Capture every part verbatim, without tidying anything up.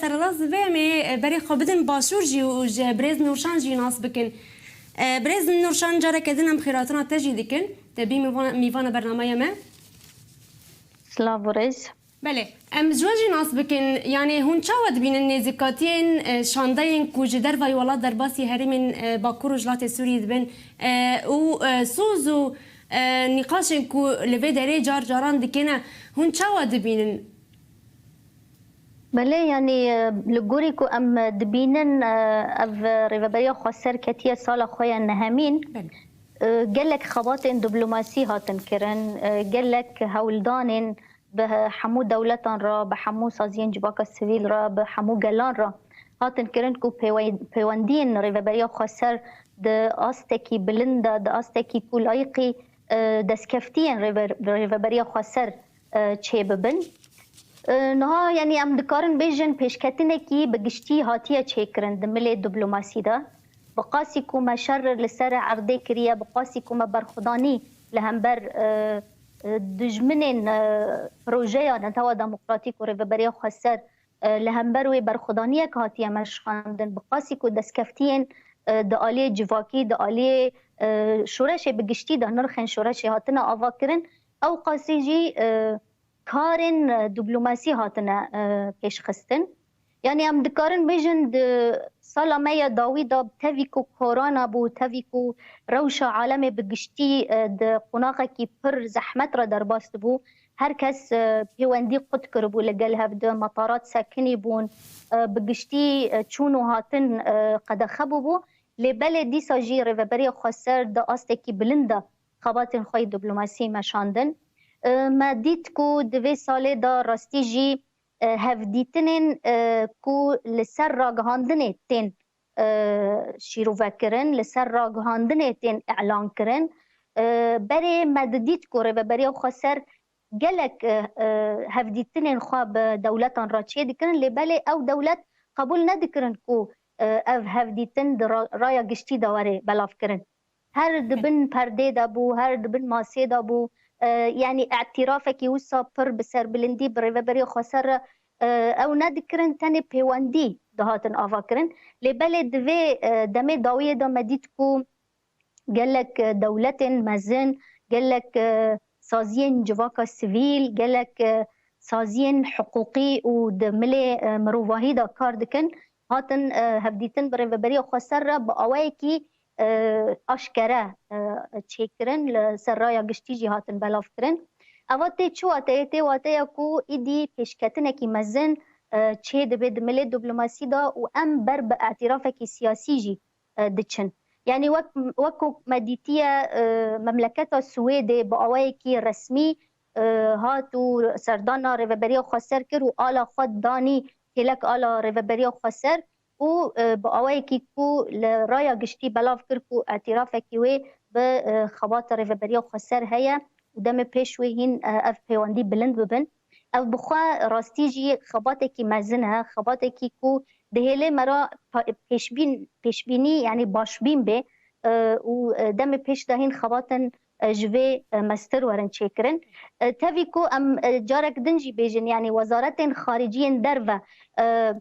Serelaz divê em ê, e, berê xwe bidin Başûr jî û ji birêz Nûrşan jî nas bikin. E, birêz Nûrşan, careke din em xêratina te jî dikin. Te bî mîvana, mîvana bernameya me. Silav û rêz. Belê, em ji we jî nas bikin. Yanî hûn çawa dibînin nêzîkatiyên, e, şandeyên ku ji dervayî welat derbasî herêmên, e, Bakur û Rojhilatê Sûriyê dibin, e, û, e, soz û, e, nîqaşên ku li vê derê car caran dikêne, hûn çawa dibînin? Belê, yanî, e, li gorî ku em dibînin, e, ev rêveberiya xweser ketiye sala xwe ya nehemîn. Belê. E, gelek xebatên diplomasî hatin kirin, e, gelek hewldanên bi hemû dewletan re, bi hemû saziyên civaka sivîl re, bi hemû gelan re hatin kirin ku pêwe-, pêwendiyên rêveberiya xweser di astekî bilind de, di astekî ku layiqî, e, destkeftiyên rêve-, rêveberiya xweser, e, çêbibin. E, niha, yanî, em dikarin bêjin pêşketinekî bi giştî hatiye çêkirin di milê diplomasî de. Bi qasî ku me şer li ser erdê kiriye, bi qasî ku me berxwedanî li hember, e, e, dijminên, e, projeya Netewa Demokratîk û Rêveberiya Xweser, e, li hember wê berxwedaniyek hatiye meşandin, bi qasî ku destkeftiyên, e, di aliyê civakî, di aliyê, e, şoreşê bi giştî de, nirxên şoreşê hatine avakirin, ew qasî jî, e, karên, e, diplomasî hatine, e, pêşxistin. Yanî em dikarin bêjin di sala me ya dawî de, tevî ku korona bû, tevî ku rewşa alemê bi giştî, e, di qonaxekî pir zehmet re derbas dibû, her kes, e, pêwendî qut kiribû li gel hev di metarat sekinî bûn, e, bi giştî, e, çûn û hatin, e, qedexe bûbû. Lê belê dîsa jî Rêveberiya Xweser di astekî bilind de xebatên xwe yê diplomasî meşandin. E, me dît ku di vê salê de rastî jî, e, hevdîtinên, e, ku li ser ragihandinê tên, e, şîrove kirin, li ser ragihandinê tên îlan kirin. E, berê me didît ku Rêveberiya Xweser gelek, e, e, hevdîtinên xwe bi dewletan re çê dikirin, lê belê ew dewlet qebûl nedikirin ku, e, ev hevdîtin di ra-, raya giştî de were belavkirin. Her di bin perdê de bû, her di bin masê de bû. E, yanî îtirafekî wisa pir bi serbilindî bi Rêveberiya Xweser re, e, ew nedikirin, tenê pêwendî dihatin avakirin. Lê belê di vê, e, demê dawiyê de me dît ku gelek, e, dewletên mezin, gelek, e, saziyên civaka sivîl, gelek, e, saziyên hiqûqî û di milê, e, mirovahî de kar dikin, hatin, e, hevdîtin bi Rêveberiya Xweser re bi awayekî, e, aşkere, e, çêkirin, li ser raya giştî jî hatin belavkirin. Eva tê çi wateyê? Tê wateya ku îdî pêşketinekî mezin, e, çê dibe di milê diplomasî de û em ber bi îtirafekî siyasî jî, e, diçin. Yanî wek, wek ku me dîtiye, e, memleketa Swêdê bi awayekî resmî, e, hat û serdana Rêveberiya Xweser kir û ala xwe danî kêlek ala Rêveberiya Xweser û, e, bi awayekî ku li raya giştî belav kir ku îtirafekî wê bi, e, xebata Rêveberiya Xweser heye û demê pêş wê hîn, e, ev pêwendî bilind bibin. Ev bi xwe rastî jî xebatekî mezin e, xebatekî ku dihêlê me re pa-, pêşbîn-, pêşbînî, yanî başbîn bê, e, û, e, demê pêş de hîn xebatin, e, ji vê, e, mestir werin çêkirin. E, tevî ku em, e, carek din jî bêjin, yanî wezaretên xariciyên derve, e,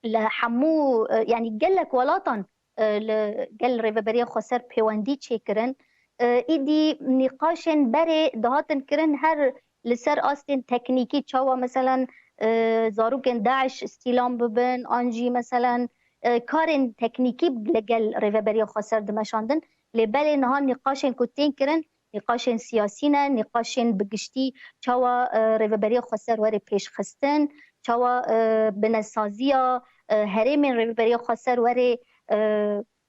li hemû, e, yanî gelek welatan, e, li gel Rêveberiya Xweser pêwendî çêkirin. E, îdî nîqaşên berê dihatin kirin her li ser astên teknîkî, çawa meselen, e, zarokên DAIŞ îstîlam bibin, an jî meselen, e, karên teknîkî li gel Rêveberiya Xweser dimeşandin. Lê belê niha nîqaşên ku tên kirin, nîqaşên siyasî ne, nîqaşên bi giştî çawa, e, Rêveberiya Xweser were pêşxistin, çawa, e, binesaziya, e, herêmên Rêveberiya Xweser were, e,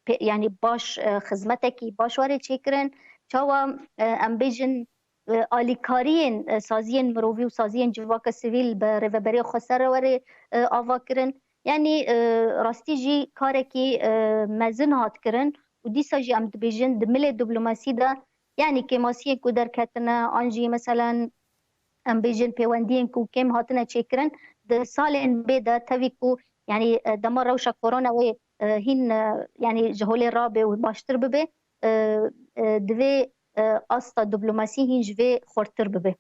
pê-, yanî baş, e, xizmetekî baş were çêkirin, çawa, e, em bêjin, e, alîkariyên, e, saziyên mirovî û saziyên civaka sivîl bi Rêveberiya Xweser re were, e, ava kirin. Yanî, e, rastî jî karekî, e, mezin hat kirin û dîsa jî em dibêjin di milê diplomasî de, yanî kêmasiyên ku derketine, an jî meselen em bêjin pêwendiyên ku kêm hatine çêkirin, di salên bê de tevî ku, yanî, e, dema rewşa korona wê, e, hîn, e, yanî ji holê rabe û baştir bibe, e, e, divê, e, asta diplomasî hîn ji vê xurtir bibe.